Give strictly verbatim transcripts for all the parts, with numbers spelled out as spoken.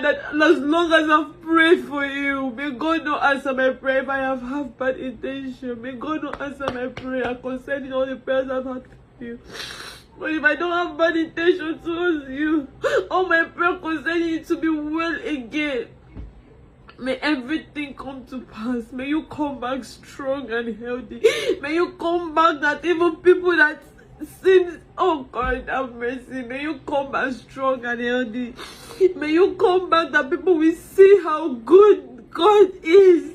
That as long as I've prayed for you, may God not answer my prayer if I have have bad intention. May God not answer my prayer concerning all the prayers I've had for you. But if I don't have bad intention towards you, all my prayer concerning you to be well again. May everything come to pass. May you come back strong and healthy. May you come back that even people that seems, oh God, have mercy. May you come back strong and healthy. May you come back that people will see how good God is.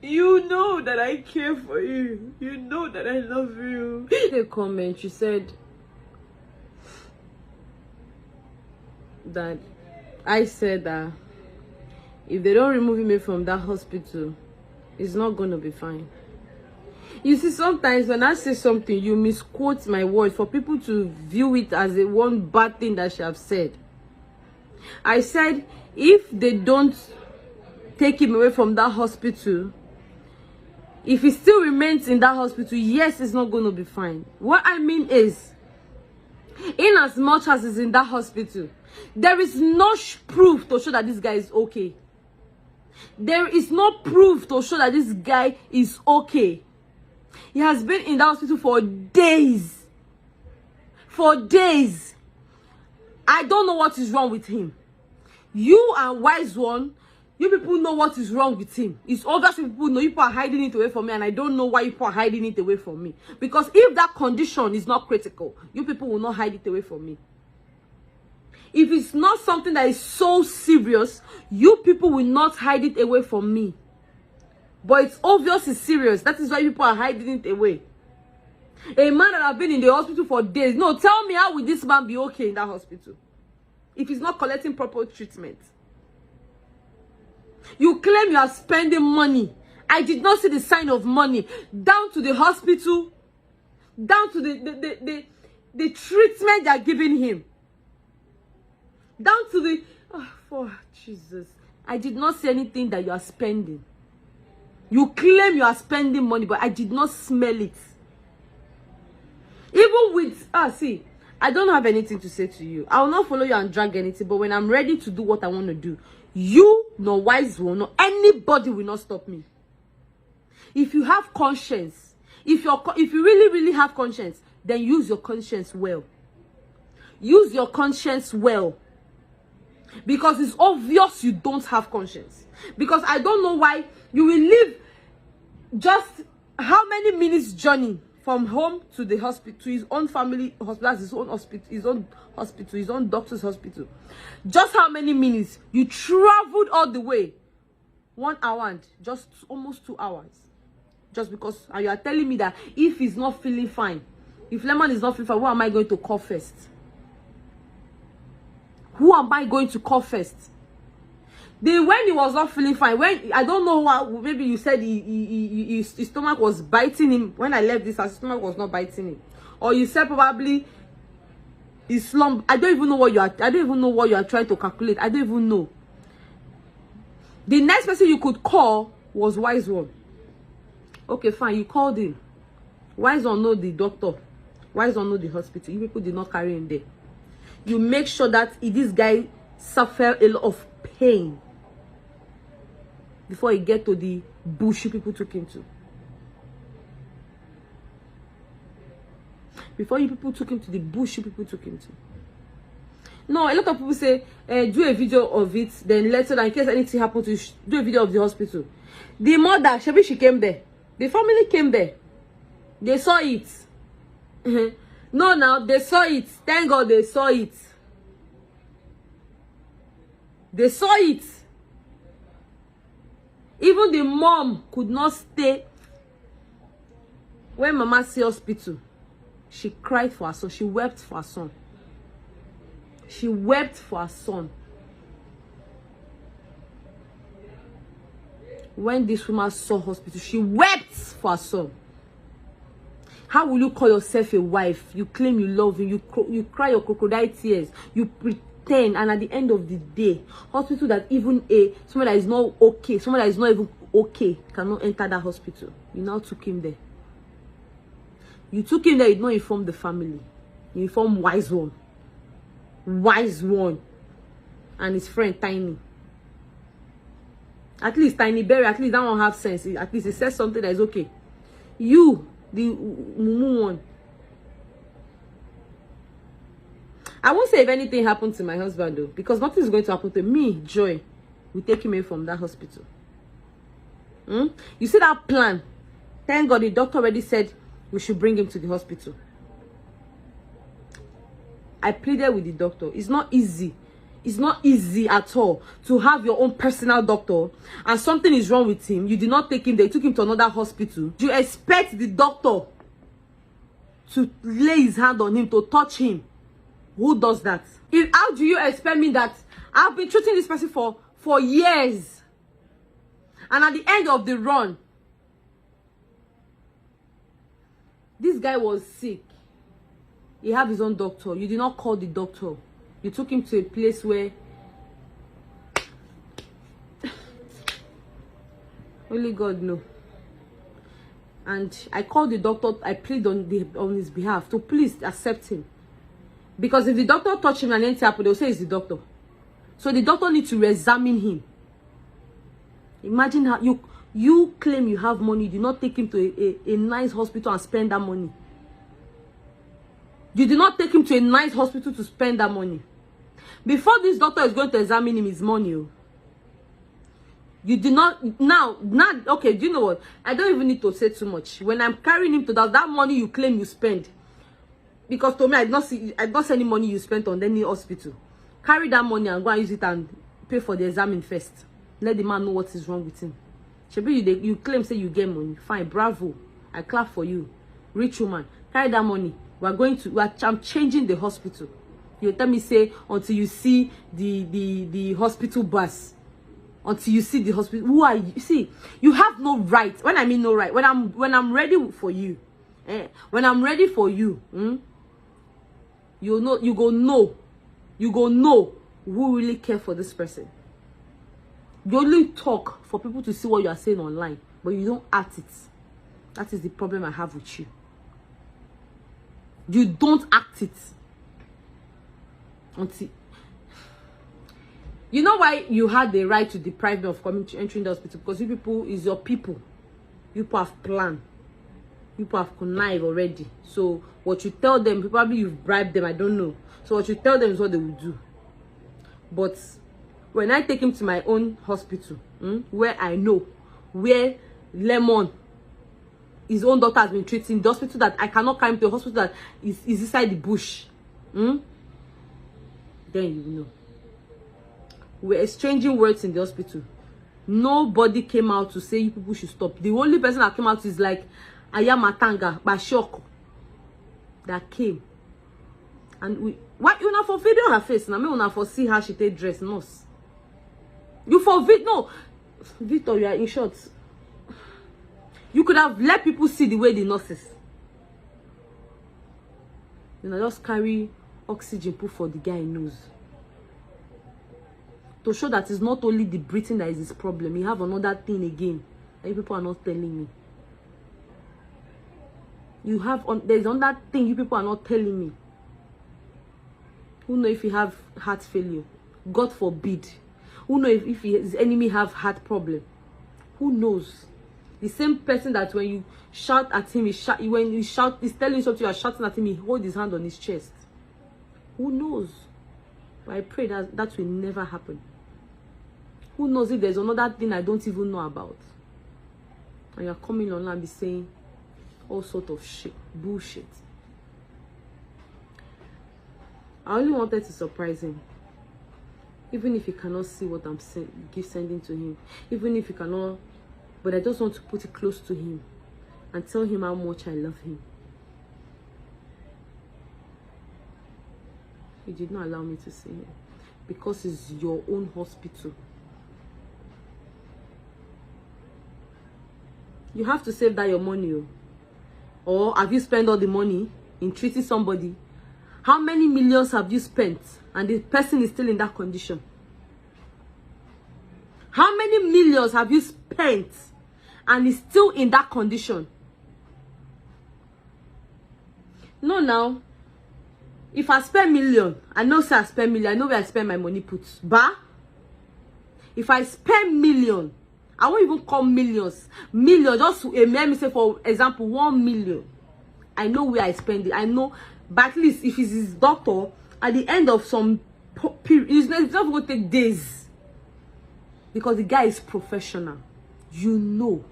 You know that I care for you. You know that I love you. The comment, she said that I said that if they don't remove me from that hospital, it's not going to be fine. You see, sometimes when I say something, you misquote my word for people to view it as a one bad thing that she have said. I said, if they don't take him away from that hospital, if he still remains in that hospital, yes, it's not going to be fine. What I mean is, in as much as he's in that hospital, there is no sh- proof to show that this guy is okay. There is no proof to show that this guy is okay. He has been in that hospital for days. For days. I don't know what is wrong with him. You are wise one. You people know what is wrong with him. It's obvious you people know. You people are hiding it away from me, and I don't know why you people are hiding it away from me. Because if that condition is not critical, you people will not hide it away from me. If it's not something that is so serious, you people will not hide it away from me. But it's obvious it's serious. That is why people are hiding it away. A man that have been in the hospital for days. No, tell me, how will this man be okay in that hospital if he's not collecting proper treatment? You claim you are spending money. I did not see the sign of money. Down to the hospital, down to the the, the, the, the treatment they are giving him, down to the, oh, for Jesus. I did not see anything that you are spending. You claim you are spending money, but I did not smell it. Even with, ah, see, I don't have anything to say to you. I will not follow you and drag anything, but when I'm ready to do what I want to do, you, no wise one, no anybody will not stop me. If you have conscience, if you're co- if you really, really have conscience, then use your conscience well. Use your conscience well. Because it's obvious you don't have conscience. Because I don't know why you will leave just how many minutes journey from home to the hospital, to his own family hospital, that's his own hospital, his own hospital, his own doctor's hospital. Just how many minutes you traveled all the way? One hour and just almost two hours. Just because, and you are telling me that if he's not feeling fine, if Lemon is not feeling fine, who am I going to call first? Who am I going to call first? The, when he was not feeling fine, when, I don't know what, maybe you said he, he, he, he- his, his stomach was biting him. When I left this house, his stomach was not biting him, or you said probably he slumped. I don't even know what you are. I don't even know what you are trying to calculate. I don't even know. The next person you could call was Wise One. Okay, fine. You called him. Wise One know the doctor. Wise One know the hospital. You people did not carry him there. You make sure that i- this guy suffer a lot of pain before he get to the bush you people took him to. Before you people took him to the bush you people took him to. No, a lot of people say, eh, do a video of it, then later, in case anything happened to you, sh- do a video of the hospital. The mother, shebi, she came there. The family came there. They saw it. No, now they saw it. Thank God they saw it. They saw it. Even the mom could not stay. When Mama see hospital, she cried for her son. She wept for her son. She wept for her son. When this woman saw hospital, she wept for her son. How will you call yourself a wife? You claim you love him. You cro- you cry your crocodile tears. You pretend, and at the end of the day, hospital that even a someone that is not okay, someone that is not even okay cannot enter that hospital. You now took him there. You took him there. You did not inform the family. You inform Wise One. Wise One. and his friend Tiny. At least Tiny Berry, at least that one have sense. At least he says something that is okay. You, the mumu one. I won't say if anything happened to my husband though, because nothing is going to happen to me. Joy, we take him in from that hospital. Hmm? You see that plan? Thank God the doctor already said we should bring him to the hospital. I pleaded with the doctor. It's not easy. It's not easy at all to have your own personal doctor and something is wrong with him. You did not take him there. You took him to another hospital. You expect the doctor to lay his hand on him, to touch him? Who does that? If, how do you expect me that I've been treating this person for for years, and at the end of the run, this guy was sick. He have his own doctor. You did not call the doctor. You took him to a place where only God know. And I called the doctor. I plead on the on his behalf to please accept him, because if the doctor touch him and anything happen, they'll say it's the doctor. So the doctor need to re-examine him. Imagine how you you claim you have money, you did not take him to a, a, a nice hospital and spend that money. You did not take him to a nice hospital to spend that money. Before this doctor is going to examine him, his money. Oh. You did not now now okay. Do you know what? I don't even need to say too much. When I'm carrying him to that that money you claim you spend, because to me I did not see I did not see any money you spent on any hospital. Carry that money and go and use it and pay for the exam first. Let the man know what is wrong with him. Shebi you dey you claim say you get money. Fine, bravo. I clap for you. Rich woman, carry that money. We are going to we are I'm changing the hospital. You tell me say until you see the the the hospital bus, until you see the hospital. Who are you? See, you have no right. When I mean no right, when I'm when I'm ready for you, eh, when I'm ready for you, hmm, you know you go know, you go know who really care for this person. You only talk for people to see what you are saying online, but you don't act it. That is the problem I have with you. You don't act it until you know why you had the right to deprive me of coming to entering the hospital, because you people is your people. You people have plan. You people have connive already. So what you tell them, probably you've bribed them. I don't know. So what you tell them is what they will do. But when I take him to my own hospital, hmm, where I know, where Lemon, his own daughter has been treating, the hospital that I cannot carry him to, a hospital that is, is inside the bush, hmm, then you know. We're exchanging words in the hospital. Nobody came out to say you people should stop. The only person that came out is like Ayamatanga Bashok that came. And we why you not for video her face? Now me una for see how she take dress nurse. You for vid no, Victor, you are in short. You could have let people see the way the nurses. You know, just carry oxygen put for the guy nose to show that it's not only the breathing that is his problem. He have another thing again that you people are not telling me. You have on there's another thing you people are not telling me. Who know if he have heart failure? God forbid. Who know if, if he, his enemy have heart problem? Who knows? The same person that when you shout at him, he shout, when you shout, he's telling you something, you are shouting at him, he hold his hand on his chest. Who knows? But I pray that that will never happen. Who knows if there's another thing I don't even know about? And you're coming online and be saying all sort of shit, bullshit. I only wanted to surprise him. Even if he cannot see what I'm send, give sending to him, even if he cannot, but I just want to put it close to him and tell him how much I love him. He did not allow me to see him because it's your own hospital. You have to save that your money, oh. Or have you spent all the money in treating somebody? How many millions have you spent and the person is still in that condition? How many millions have you spent and is still in that condition? No, now. If I spend million, I know say I spend million. I know where I spend my money put. Ba? If I spend million, I won't even call millions. Million, just to, eh, let me say, for example, one million. I know where I spend it. I know, but at least if it's his doctor, at the end of some po- period, it's not, it's not going to take days. Because the guy is professional. You know.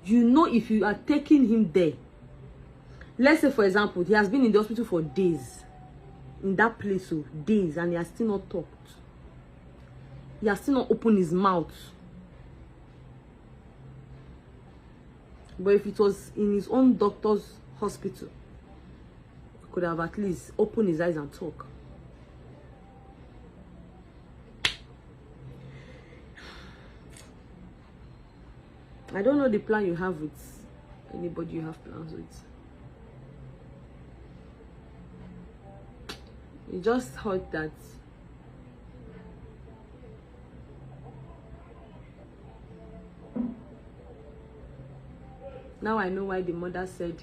You know if you are taking him there. Let's say, for example, he has been in the hospital for days. In that place, oh, days, and he has still not talked. He has still not opened his mouth. But if it was in his own doctor's hospital, he could have at least opened his eyes and talk. I don't know the plan you have with anybody you have plans with. You just heard that. Now I know why the mother said,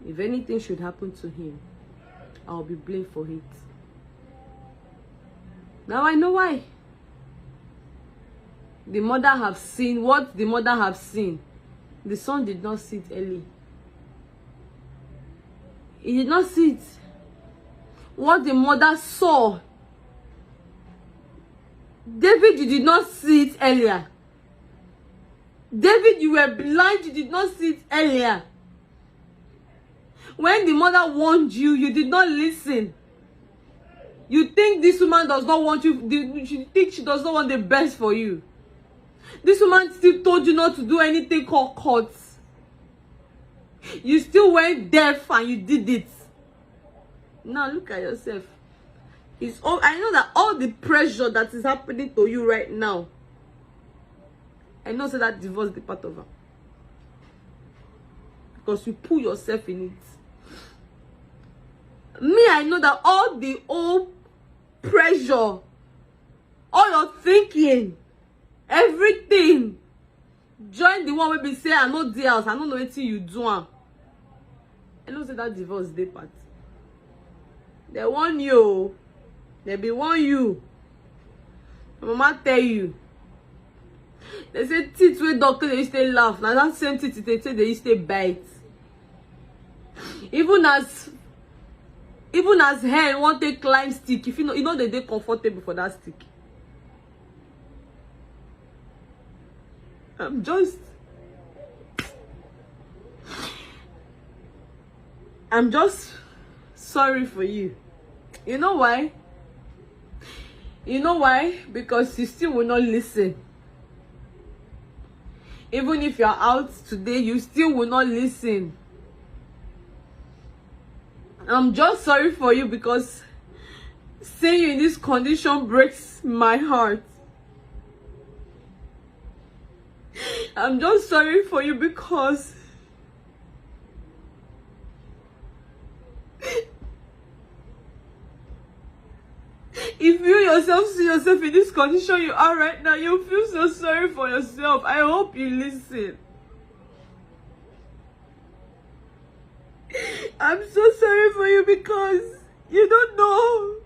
if anything should happen to him, I'll be blamed for it. Now I know why. The mother have seen what the mother have seen. The son did not see it early. He did not see it. What the mother saw, David, you did not see it earlier. David, you were blind, you did not see it earlier. When the mother warned you, you did not listen. You think this woman does not want you, the- you think she does not want the best for you. This woman still told you not to do anything called court. You still went deaf and you did it. Now look at yourself. It's all, I know that all the pressure that is happening to you right now, I know say that divorce dey part of am. Because you put yourself in it. Me, I know that all the old pressure, all your thinking, everything, join the one wey be say I no dey house, I no know wetin you do am. I know say that divorce dey part. They warn you o. They be warn you. Your mama tell you. They say teeth wey doctor dey use take laugh, na that same teeth they take dey use take bite. Even as, even as hen wan take climb stick, if you know, you know they dey comfortable for that stick. I'm just, I'm just sorry for you. You know why? You know why? Because you still will not listen. Even if you're out today, you still will not listen. I'm just sorry for you because seeing you in this condition breaks my heart. I'm just sorry for you because if you yourself see yourself in this condition you are right now, you feel so sorry for yourself. I hope you listen. I'm so sorry for you because you don't know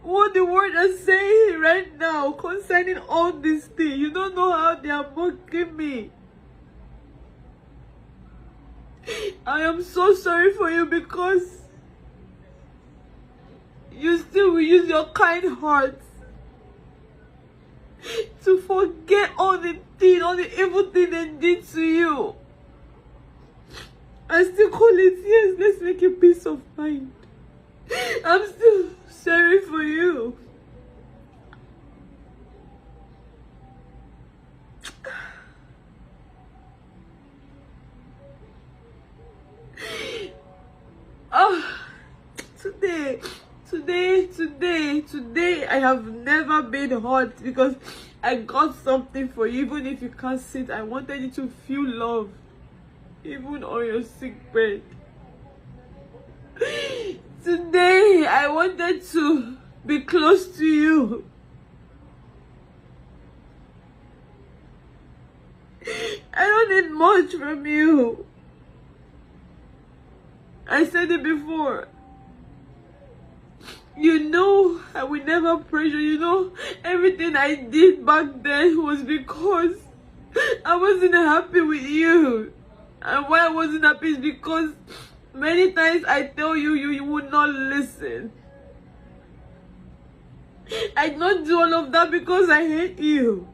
what the world is saying right now concerning all this thing. You don't know how they are mocking me. I am so sorry for you because you still will use your kind heart to forget all the thing, all the evil thing they did to you. I still call it, yes, let's make a peace of mind. I'm still sorry for you. Oh, today, today, today, today, I have never been hurt because I got something for you. Even if you can't see it, I wanted you to feel love, even on your sick bed. Today, I wanted to be close to you. I don't need much from you. I said it before. You know, I will never pressure. You know, everything I did back then was because I wasn't happy with you. And why I wasn't happy is because many times I tell you, you, you would not listen. I did not do all of that because I hate you.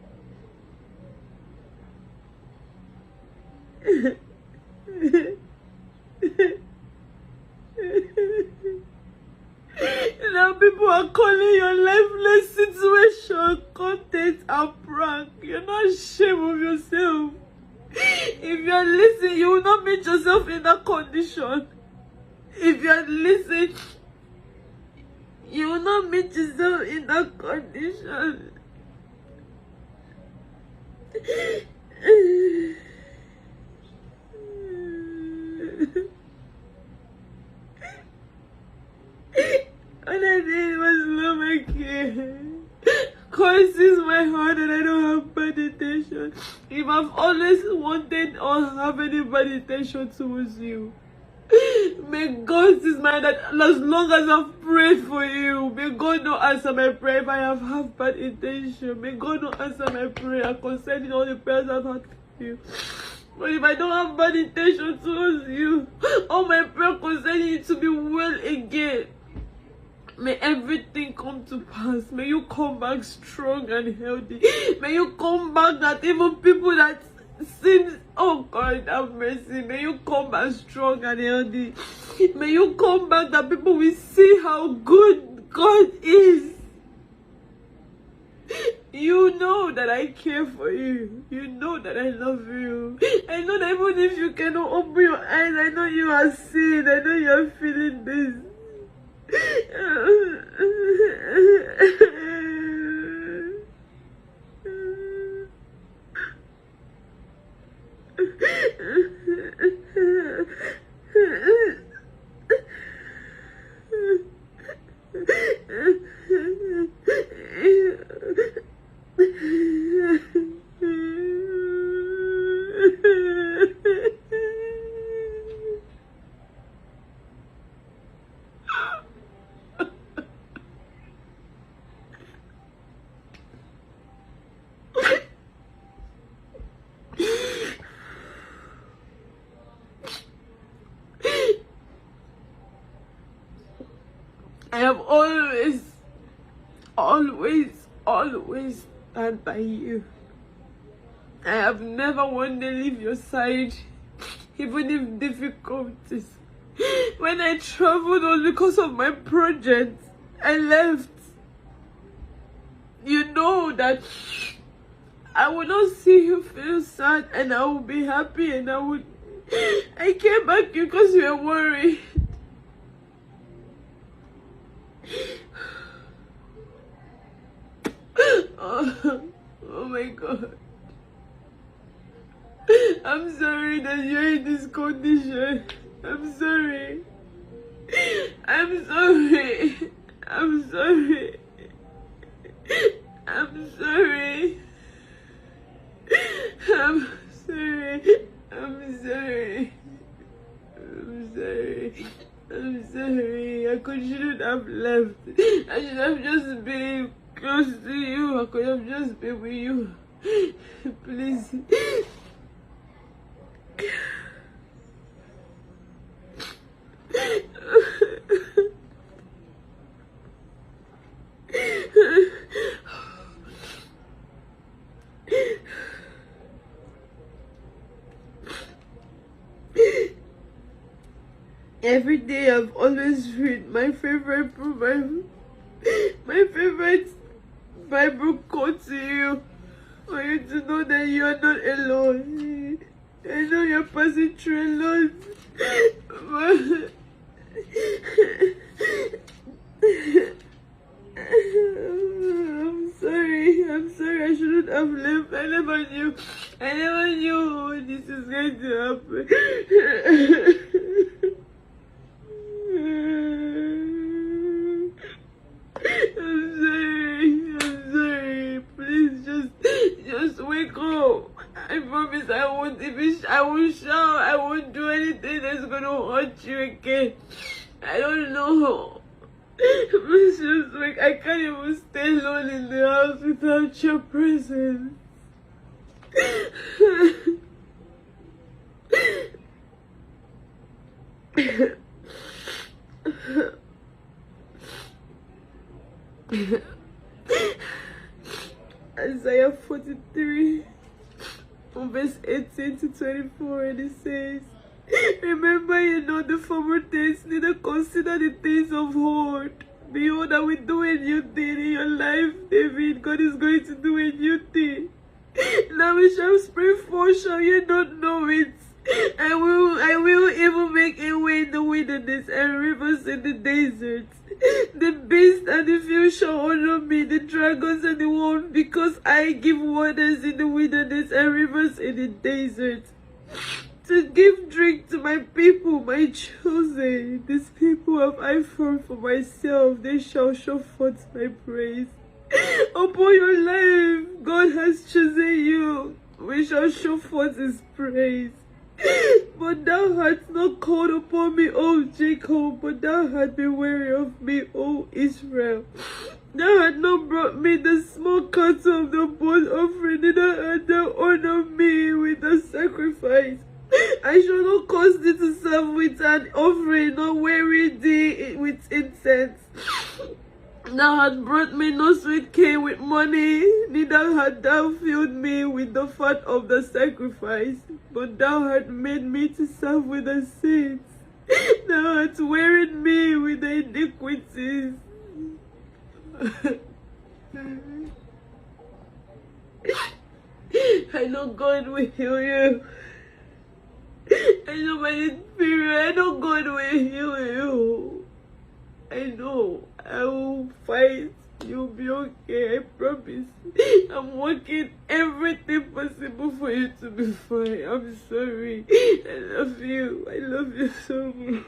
Now people are calling your lifeless situation content and prank. You're not ashamed of yourself. If you're listening, you will not meet yourself in that condition. If you're listening, you will not meet yourself in that condition. All I did was love my kid. God sees my heart and I don't have bad intention. If I've always wanted or have any bad intention towards you, may God sees my heart that as long as I've prayed for you, may God not answer my prayer if I have have bad intention. May God not answer my prayer concerning all the prayers I've had for you. But if I don't have bad intention towards you, all my prayer concerning you to be well again. May everything come to pass. May you come back strong and healthy. May you come back that even people that seems, oh God, have mercy. May you come back strong and healthy. May you come back that people will see how good God is. You know that I care for you. You know that I love you. I know that even if you cannot open your eyes, I know you are seeing. I know you are feeling this. I have always, always, always stand by you. I have never wanted to leave your side, even if difficulties. When I traveled all because of my project, I left. You know that I will not see you feel sad, and I will be happy, and I would I came back because you were worried. Oh, oh my God. I'm sorry that you're in this condition. I'm sorry. I'm sorry. I'm sorry. I'm sorry. I'm sorry. I'm sorry. I'm sorry. I'm sorry. I could shouldn't have left. I should have just been close to you. I could have just been with you. Please. Every day I've always read my favorite proverb, my favorite Bible quote to you, for you to know that you are not alone. I know you're passing through a lot. But I'm sorry. I'm sorry. I shouldn't have left. I never knew. I never knew this is going to happen. I'm sorry. I'm sorry. Please just, just wake up. I promise I won't even. Sh- I won't shout. I won't do anything that's gonna hurt you again. I don't know. It's just like I can't even stay alone in the house without your presence. Isaiah forty-three, from verse eighteen to twenty-four, and it says, "Remember you know the former things, neither consider the things of old. Behold, I will do a new thing in your life, David. God is going to do a new thing. Now we shall spring forth, shall you not know it? I will, I will even make a way in the wilderness and rivers in the desert. The beast and the field shall honor me, the dragons and the wolf, because I give waters in the wilderness and rivers in the desert, to give drink to my people, my chosen. These people have I formed for myself. They shall show forth my praise." Upon your life, God has chosen you. We shall show forth his praise. But thou hast not called upon me, O Jacob, but thou hast been weary of me, O Israel. Thou hast not brought me the small cattle of the burnt offering, neither hast thou honored me with a sacrifice. I shall not cause thee to serve with an offering, nor weary thee with incense. Thou hast brought me no sweet cane with money, neither hast thou filled me with the fat of the sacrifice, but thou hast made me to serve with the saints. Thou hast wearied me with the iniquities. I know God will heal you. I know by the Spirit, I know God will heal you. I know. I will fight. You'll be okay. I promise. I'm working everything possible for you to be fine. I'm sorry. I love you. I love you so much.